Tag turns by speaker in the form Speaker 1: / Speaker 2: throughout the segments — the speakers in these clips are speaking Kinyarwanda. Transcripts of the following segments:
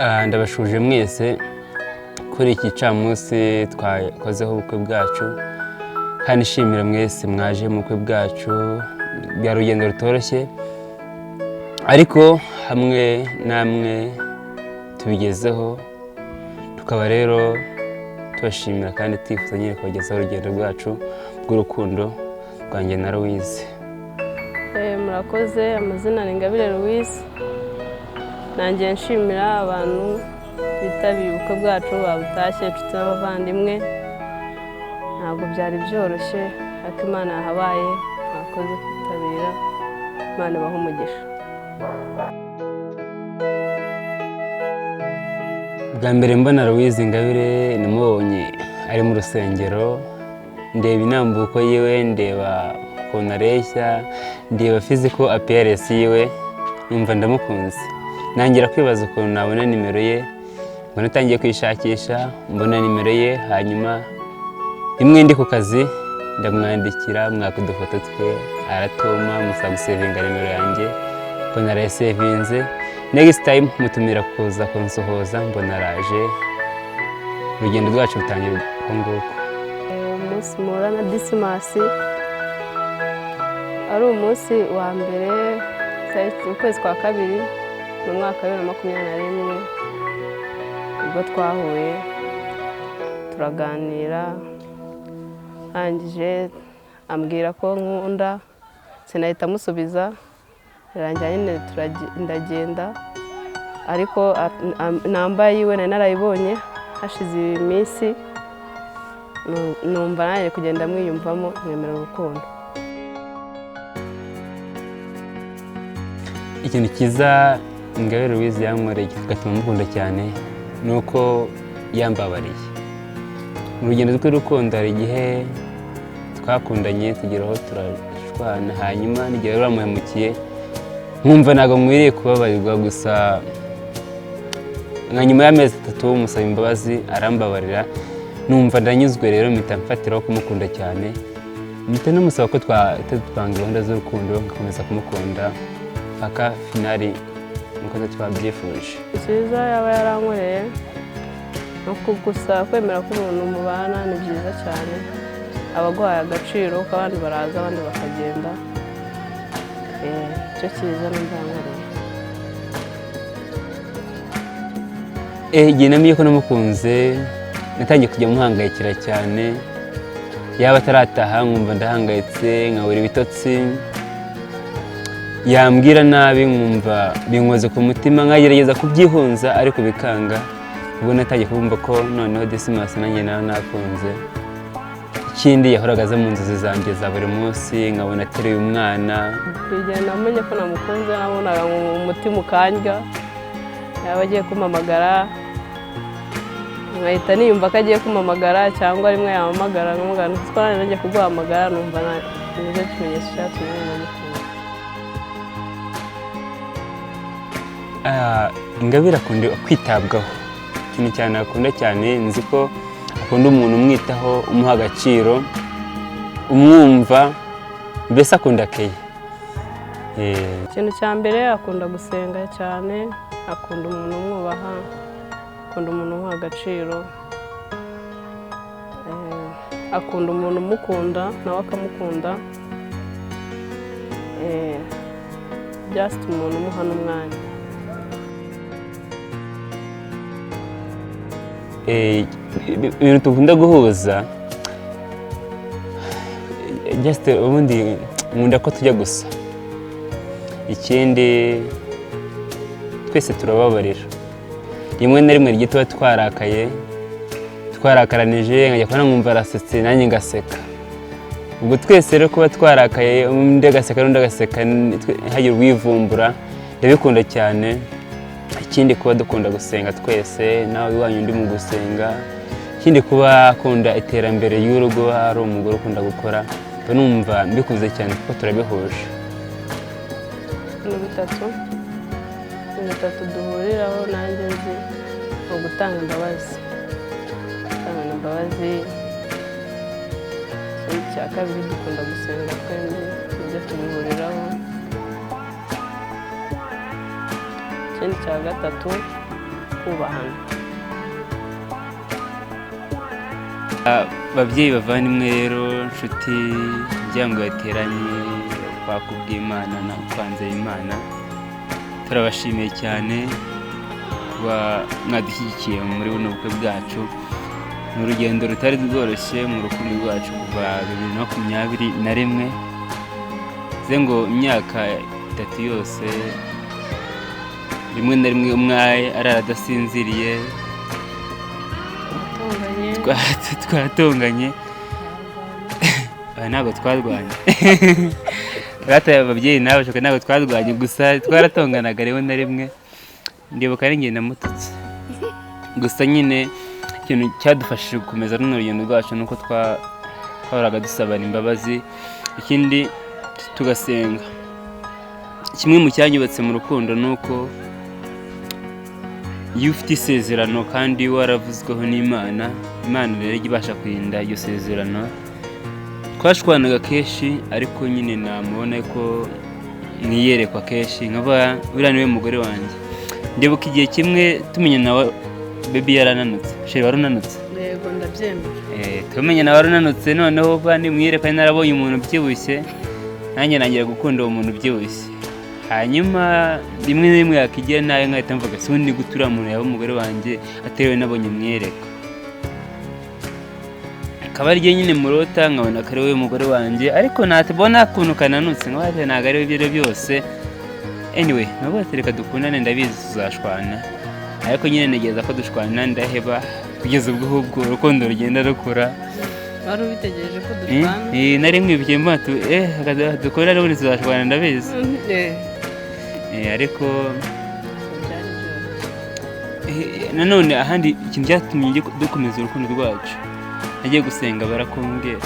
Speaker 1: Ndabashuje mwese kuri iki gicamunsi twakozeho ubukwe bwacu, kandi nshimira mwese mwaje mu bukwe bwacu. Byari urugendo rutoroshye, ariko hamwe namwe tubigezeho, tukaba rero tubashimira kandi twifuza nyine kubagezaho urugendo rwacu rw'urukundo rwanjye na Louise.
Speaker 2: Murakoze. Amazina ni Ingabire Louise. Nanjye nshimira abantu bitabiriye ubukwe bwacu, babutashye, inshuti n'abavandimwe. Ntabwo byari byoroshye, ariko Imana yahabaye. Mwakoze kwitabira, Imana ibahe umugisha.
Speaker 1: Bwa mbere mbona Louise Ingabire namubonye ari mu rusengero, ndeba inambuko yiwe, ndeba ukuntu areshya, ndeba physical appearance yiwe, numva ndamukunze. Nangira kwibaza ukuntu nabona nimero ye, mbona atangiye kwishakisha, mbona nimero ye, hanyuma rimwe ndi ku kazi ndamwandikira, mwaka udufoto twe, aratuma, musaba gusevinga nimero yanjye, mbona arayisevinze. Next time mutumira kuza kunsuhuza, mbona araje. Urugendo rwacu rutangira uko nguko.
Speaker 2: Umunsi mpura na Dismas ari umunsi wa mbere ukwezi kwa kabiri mu mwaka wa 2021, ubwo twahuye turaganira, arangije ambwira ko nkunda, sinahita amusubiza, birangira nyine ndagenda, ariko namba yiwe nari narayibonye hashize iminsi, numva nanjye kugenda mwiyumvamo, mwemera urukundo.
Speaker 1: Ikintu cyiza Ingabire Louise yankoreye kigatuma mukunda cyane ni uko yambabariye. Mu rugendo rw'urukundo hari igihe twakundanye tugeraho turashwana, hanyuma n'igihe bamuhemukiye nkumva ntabwo nkwiriye kubabarirwa, gusa nka nyuma y'amezi 3 musaba imbabazi arambabarira, numva ndanyuzwe. Rero mpita mfatiraho kumukunda cyane, mpita namusaba ko twapanga gahunda z'urukundo, ngakomeza kumukunda paka finali nkuko twabyifuje.
Speaker 2: Icyiza yaba yarankoreye ni gusa kwemera ko umuntu mubana ni byiza cyane, aba aguhaye agaciro, ko abandi baraza abandi bakagenda. Icyo cyiza numva yankoreye.
Speaker 1: Igihe namenye ko namukunze natangiye kujya muhangayikira cyane, yaba atarataha nkumva ndahangayitse, nkabura ibitotsi, yambwira nabi nkumva binkoze ku mutima, nkagerageza kubyihunza ariko bikanga. Ubwo natangiye kumva ko noneho Dismas nanjye nawe nakunze. Ikindi yahoraga aza mu nzozi zanjye za buri munsi, nkabona ateruye umwana.
Speaker 2: Igihe namenye ko namukunze nabonaga umutima ukandya, yaba agiye kumpamagara nkahita niyumva ko agiye kumpamagara, cyangwa rimwe yampamagara nkamubwira nti ko nanjye ngiye kuguhamagara, numva nicyo kimenyetso cyatumye namukunda.
Speaker 1: Ingabire akunda kwitabwaho, ikintu cyane akunda cyane, nzi ko akunda umuntu umwitaho, umuha agaciro, umwumva, mbese akunda keya.
Speaker 2: Ikintu cya mbere akunda gusenga cyane, akunda umuntu umwubaha, akunda umuntu umuha agaciro, akunda umuntu umukunda nawe akamukunda, just umuntu umuha n'umwanya.
Speaker 1: Ibintu dukunda guhuza, just ubundi nkunda ko tujya gusa. Ikindi twese turababarira, rimwe na rimwe igihe tuba twarakaye, twarakaranije, nkajya kubona nkumva arasetse nanjye ngaseka. Ubwo twese rero kuba twarakaye, undi agaseka n'undi agaseka, ntihagire uwivumbura, ndabikunda cyane. Ikindi kuba dukunda gusenga twese, nawe iwanyu undi mu gusenga. Ikindi kuba akunda iterambere ry'urugo, ari umugore ukunda gukora, mba numva mbikunze cyane kuko turabihuje.
Speaker 2: Ibintu bitatu duhuriraho nanjye nzi ni ugutanga imbabazi. Gutanga imbabazi. Ikindi cya kabiri dukunda gusenga twembi, nibyo tubihuriraho. Ikindi cya gatatu Kubahana.
Speaker 1: Ababyeyi, bavandimwe rero, nshuti, imiryango yateranye kwa Kubwimana na Kwanzeyimana, turabashimiye cyane kuba mwadushyigikiye muri buno bukwe bwacu. Ni urugendo rutari rworoshye mu rukundo rwacu kuva 2021, bivuze ngo imyaka 3 yose, rimwe na rimwe umwe arara adasinziriye. Twatonganye. Ntabwo twarwanye, rata ababyeyi nawe ntabwo twarwanye, gusa twaratonganaga rimwe na rimwe. Ndibuka ari njye namututse. Gusa nyine ikintu cyadufashije gukomeza runo rugendo rwacu ni uko twahoraga dusabana imbabazi, ikindi tugasenga. Kimwe mu cyanyubatse mu rukundo ni uko iyo ufite isezerano kandi waravuzweho n'Imana, Imana rero ijya ibasha kurinda iryo sezerano. Twashwanaga kenshi, ariko nyine namubona ko mwiyerekwa kenshi nkaba buriya niwe mugore wanjye. Ndibuka igihe kimwe tumenya nawe baby yarananutse, chérie warunanutse.
Speaker 2: Yego, ndabyemera.
Speaker 1: Tumenya nawe warunanutse, noneho bandi mwiyerekwa narabonye umuntu ubyibushye, nanjye nangira gukunda uwo muntu ubyibushye. Hanyuma rimwe na rimwe yakigira nabi nkahita mvuga si ubundi gute uriya muntu yaba umugore wanjye atewe nabonye mwiyereka, akaba ari nyine murota nkabona ko ari we mugore wanjye, ariko natubona ukuntu kananutse nkabaze ntabwo ari we ibyo byose. Anyway, nabwo reka dukundane, ndabizi tuzashwana, ariko nyine ntegereza ko dushwana ndaheba, kugeza ubwo ahubwo urukundo rugenda rukura.
Speaker 2: Wari ubitegereje ko dushwana?
Speaker 1: Nari nkwibukiye mba dukundane ubundi tuzashwana ndabizi. Ariko nanone ahandi ikintu cyatumye dukomeza urukundo rwacu, nagiye gusenga barakumbwira.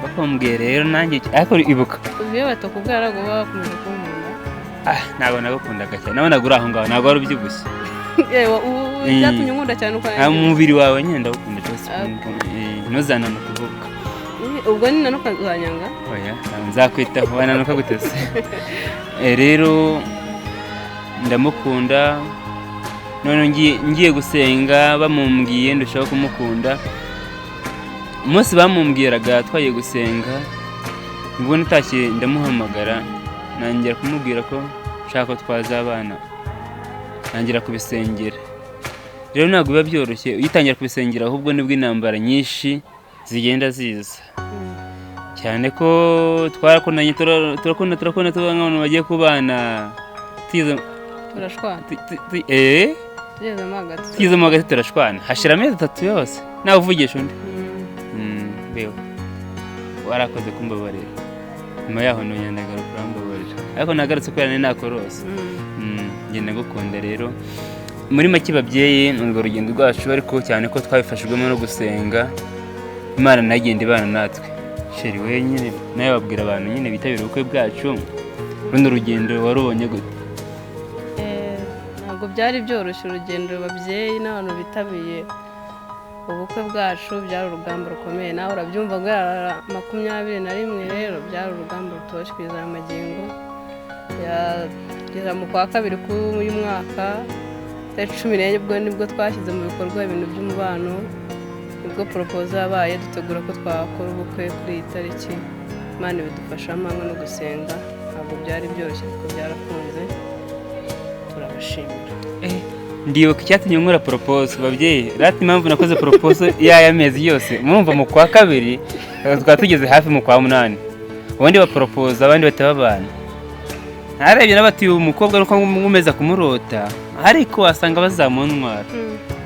Speaker 1: Bakumbwira rero nanjye, ariko ibuka
Speaker 2: iyo batakubwira ntabwo baba bakomeje kunkunda.
Speaker 1: Ntabwo nagukundaga cyane, nabonaga uri aho ngaho, ntabwo wari ubyibushye.
Speaker 2: Byatumye unkunda cyane uko
Speaker 1: umubiri wawe nyine ndawukunda cyose, ntuzananuke uvuga.
Speaker 2: Ubwo ninanuka uzanyanga?
Speaker 1: Oya, nzakwitaho. Wananuka gute se? Rero ndamukunda, none ngiye gusenga bamumbwiye ndushaho kumukunda. Umunsi bamumbwiraga twagiye gusenga, nibwo natashye ndamuhamagara, nangira kumubwira ko nshaka ko twazabana, ntangira kubisengera. Rero ntabwo biba byoroshye iyo utangira kubisengera, ahubwo nibwo intambara nyinshi zigenda ziza, cyane ko twarakundanye, turakunda turakunda, tuba nk'abantu bagiye kubana.
Speaker 2: Turashwana.
Speaker 1: Tugezemo hagati turashwana, hashira amezi 3 yose nawe uvugisha undi. Warakoze kumbabarira. Nyuma yaho nongera ndagaruka urambabarira, ariko nagarutse kubera nari nakorose. Ngenda ngukunda. Rero muri make babyeyi, ni urwo rugendo rwacu, ariko cyane ko twabifashijwemo no gusenga, Imana nayo igenda ibana natwe. Chérie we nyine nawe babwira abantu nyine bitabira ubukwe bwacu, runo rugendo warubonye gute?
Speaker 2: Ntabwo byari byoroshye urugendo, babyeyi n'abantu bitabiye ubukwe bwacu. Byari urugamba rukomeye, nawe urabyumva, guhera 21 rero byari urugamba rutoroshye kugeza aya magingo. Kugeza mu kwa kabiri k'uyu mwaka tariki 14, ubwo nibwo twashyize mu bikorwa ibintu by'umubano, nibwo proposal yabaye, dutegura ko twakora ubukwe kuri iyi tariki. Imana ibidufashamo hamwe no gusenga. Ntabwo byari byoroshye ariko byarakunze, turabashimira.
Speaker 1: Ndibuka icyatumye nkora proposal, babyeyi. Rati impamvu nakoze proposal y'aya mezi yose, murumva mu kwa kabiri twaba tugeze hafi mu kwa munani, ubundi baporopoza abandi bataba abana. Narebye n'abatuye umukobwa nuko nkomeza kumurota, ariko wasanga bazamuntwara.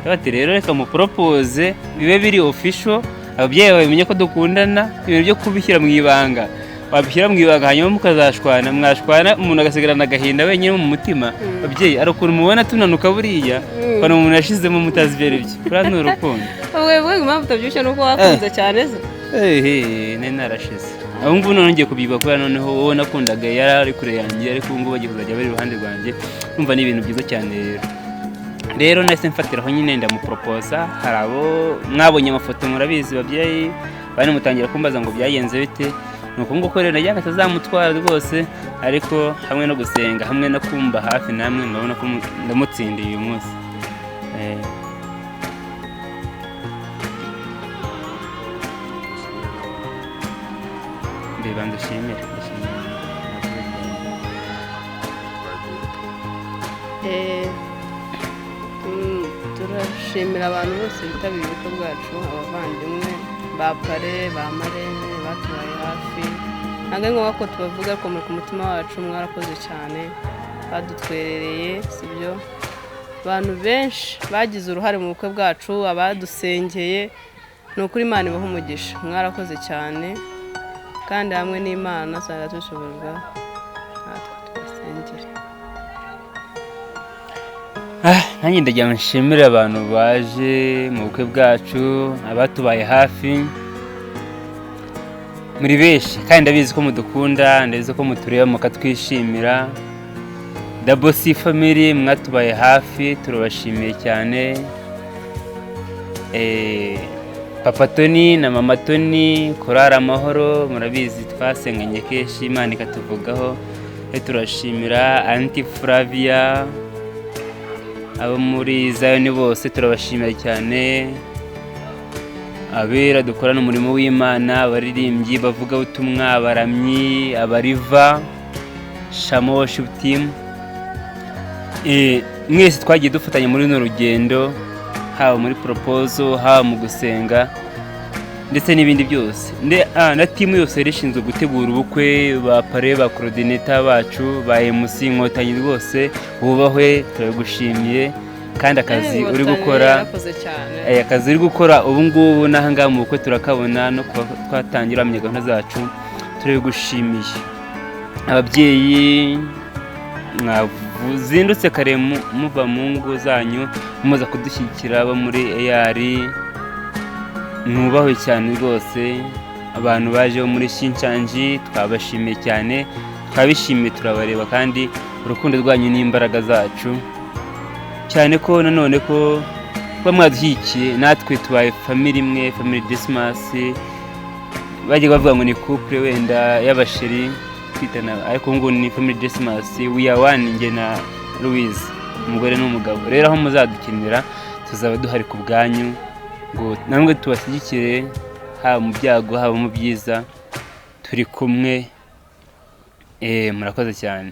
Speaker 1: Bati rero reka muporopoze bibe biri official, ababyeyi babimenye ko dukundana. Ibintu byo kubishyira mu ibanga, wabishyira mu ibanga hanyuma mukazashwana, mwashwana umuntu agasigarana agahinda wenyine mu mutima. Babyeyi, ari ukuntu mubona tunanuka buriya, ukabona umuntu yashizemo mutazi ibyo ari byo, buriya ni urukundo.
Speaker 2: Ubwo impamvu utabyibushye ni uko wakunze cyane se?
Speaker 1: Ehe, nari narashize. Ubu ngubu noneho ngiye kubyibuha kubera noneho uwo nakundaga yari ari kure yanjye, ariko ubu ngubu bagiye kuzajya bari iruhande rwanjye. Numva ni ibintu byiza cyane. Rero nahise mfatiraho nyine ndamuporopoza. Hari abo mwabonye amafoto, murabizi babyeyi, bari mutangira kumbaza ngo byagenze bite. Ni uko nguko rero nagira ngo atazamutwara rwose, ariko hamwe no gusenga, hamwe no kumba hafi namwe, murabona ko ndamutsindiye uyu munsi. Ndeba ndushimire ndashimira.
Speaker 2: Turashimira abantu bose bitabiriye ubukwe bwacu, abavandimwe ba pare, ba marene batubaye hafi. Ntabwo ari ngombwa ko tubavuga ariko muri ku mutima wacu mwarakoze cyane, badutwerereye, sibyo? Abantu benshi bagize uruhare mu bukwe bwacu, abadusengeye, ni ukuri Imana ibaha umugisha, mwarakoze cyane, kandi hamwe n'Imana tuzajya dushoborwa natwe tubasengere.
Speaker 1: Nanjye ndagira ngo nshimire abantu baje mu bukwe bwacu, abatubaye hafi, muri benshi, kandi ndabizi ko mudukunda, ndabizi ko mutureba mukatwishimira. Double C family mwatubaye hafi, turabashimiye cyane. Papa Tony na Mama Tony, Korali Amahoro, murabizi twasenganye kenshi Imana ikatuvugaho. Turashimira Aunty Flavia, abo muri Zion bose turabashimira cyane. Abera dukorana umurimo w'Imana, abaririmbyi, bavugabutumwa, abaramyi, abariva, Shamo Worship Team, mwese twagiye dufatanya muri runo rugendo, haba muri proposal, haba mu gusenga ndetse n'ibindi byose. Na timu yose yari ishinzwe gutegura ubukwe, ba pare, ba coordinator bacu, ba MC Inkotanyi, rwose wubahwe, turagushimiye. Kandi akazi uri gukora, akazi uri gukora ubu ngubu n'aha ngaha mu bukwe turakabona, no kuba twatangira wamenya gahunda zacu, turabigushimiye. Ababyeyi mwazindutse kare muva mu ngo zanyu muza kudushyigikira, bo muri AR mwubahwe cyane rwose. Abantu baje bo muri Shinshanji twabashimiye cyane, twabishimiye, turabareba, kandi urukundo rwanyu ni imbaraga zacu, cyane ko nanone ko kuba mwadushyigikiye natwe tubaye family imwe, family Dismas. Bajya bavuga ngo ni couple wenda y'abasheri twitana, ariko ubu ngubu ni family Dismas, we are one, njye na Louise, umugore n'umugabo. Rero aho muzadukenera tuzaba duhari ku bwanyu, ngo namwe tubashyigikire, haba mu byago haba mu byiza, turi kumwe. Murakoze cyane.